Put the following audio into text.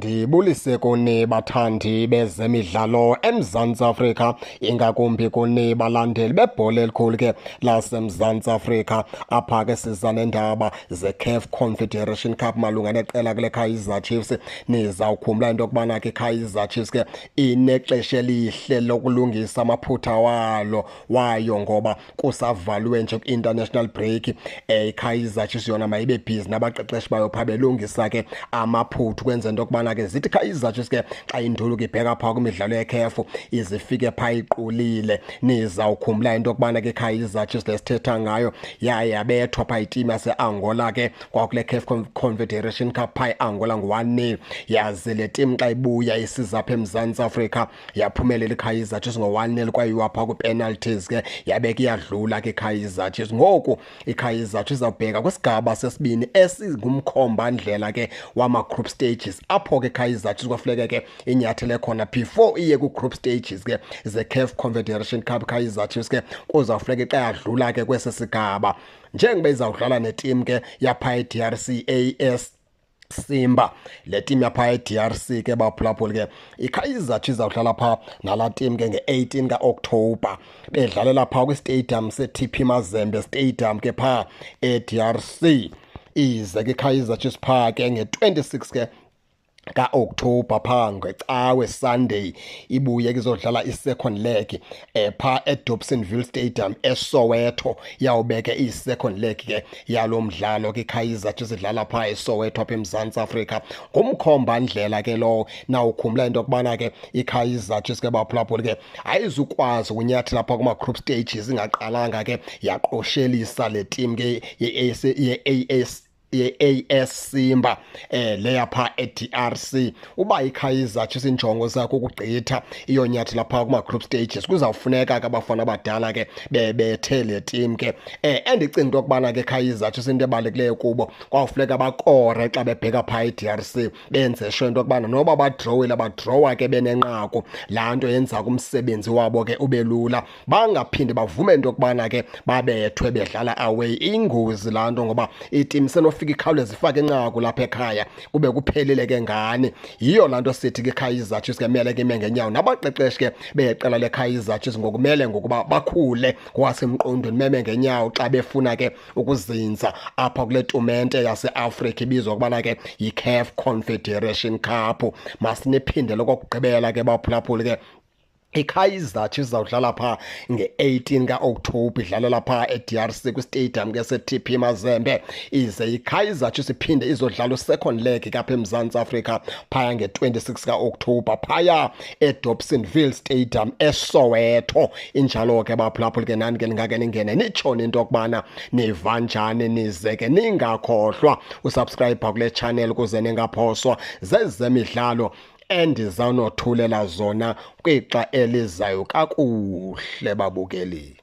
Mandibulise kuni bathandi bezemidlalo eMzantsi Afrika, ingakumbi kuni balandeli bebhola elikhulu ke laseMzantsi Afrika. Apha ke siza neendaba zeCAF Confederation Cup malunga neqela kule Kaizer Chiefs. Nizawukhumbula into yokubana ke Kaizer Chiefs ke inexesha elihle lokulungisa amaphutha walo wayo ngoba kusavalwe nje ku-international break. IKaizer Chiefs yona mayibe busy nabaqeqeshi bayo phaa belungisa ke amaphutha ukwenza into yokubana ke zithi Kaizer Chiefs ke xa induluka ibheka phaa kwimidlalo yeCAF izifike phaa iqulile. Nizawukhumbula into yokubana ke Kaizer Chiefs lesithetha ngayo yaye yabethwa phaa itimu yaseAngola ke kwakule CAF Confederation Cup phaa eAngola ngo-1-0. Yaze le timu xa ibuya isiza apha eMzantsi Afrika yaphumelela iKaizer Chiefs ngo-1-0, kwayiwa phaa kwi-penalties ke, yabeka iyadlula ke iKaizer Chiefs. Ngoku iKaizer Chiefs izawubheka kwisigaba sesibini esingumkhombandlela ke wama-group stages, apho ke Kaizer Chiefs kwafuneka ke inyathele khona before iye ku-group stages ke ze-CAF Confederation Cup. Kaizer Chiefs ke kuzawufuneka xa yadlula ke kwesi sigaba, njengoba izawudlala netim ke yapha e-DRC, AS Simba. Le team yapha e-DRC ke baphulaphuli ke, iKaizer Chiefs izawudlala phaa nalaa team ke nge-18 kaOkthobha, bedlalela phaa kwistadium se-TP Mazembe Stadium ke phaa e-DRC. Ize ke iKaizer Chiefs phaa ke nge-26 ke kaOkthobha phaa ngecawe, Sunday, ibuye kuzodlala i-second leg phaa eDobsonville Stadium eSoweto. Yawubeke i-second leg ke yalo mdlalo ke iKaizer Chiefs idlala phaa eSoweto apha eMzantsi Afrika. Ngumkhomba ndlela ke lowo. Nawukhumbula into yokubana ke iKaizer Chiefs ke baphulaphuli ke ayizukwazi ukunyathela phaa kuma-group stages ingaqalanga ke yaqoshelisa le team ke ye-AS ye-AS Simba leya pha e-DRC. Uba iKaizer Chiefs injongo zakho ukugqitha iyonyathela pha kuma group stages, kuzawufuneka ke abafana abadala ke bebethe le team ke. Endicinga into yokubana ke Kaizer Chiefs into ebalulekileyo kubo kwawufuneka bakore xa bebheka pha e-DRC, benze sure into yokubana noba badrowile, badrowa ke benenqaku. Laa nto yenza umsebenzi wabo ke ube lula, bangaphinde bavume into yokubana ke babethwe bedlala away. Ingozi laa nto ngoba itim senofika ikhawuleze ifake inqaku lapha ekhaya, kube kuphelile ke ngani. Yiyo laa nto sithi ke Kaizer Chiefs ke kumele ke ime ngenyawo, nabaqeqeshi ke beqela leKaizer Chiefs ngokumele ngokuba bakhule ngokwasemqondweni, meme ngenyawo xa befuna ke ukuzinza apha kule tumente yaseAfrika ibizwa ukubana ke yi-CAF Confederation Cup. Masiniphinde lokokugqibela ke baphulaphuli ke, iKaizer Chiefs izawudlala phaa nge-18 kaOkthobha, idlalela phaa e-DRC kwistadium ke se-TP Mazembe. Ize iKaizer Chiefs iphinde izodlala u-second leg kapha eMzantsi Afrika phaya nge-26 kaOkthobha phaya eDobsonville Stadium eSoweto. Injalo ke baphulaphuli ke, nani ke ningake ningene nitshone into yokubana niva njani, nize ke ningakhohlwa usubscribe kule channel ukuze ningaphoswa zezemidlalo endizawunothulela zona kwixa elizayo. Kakuhle babukeli.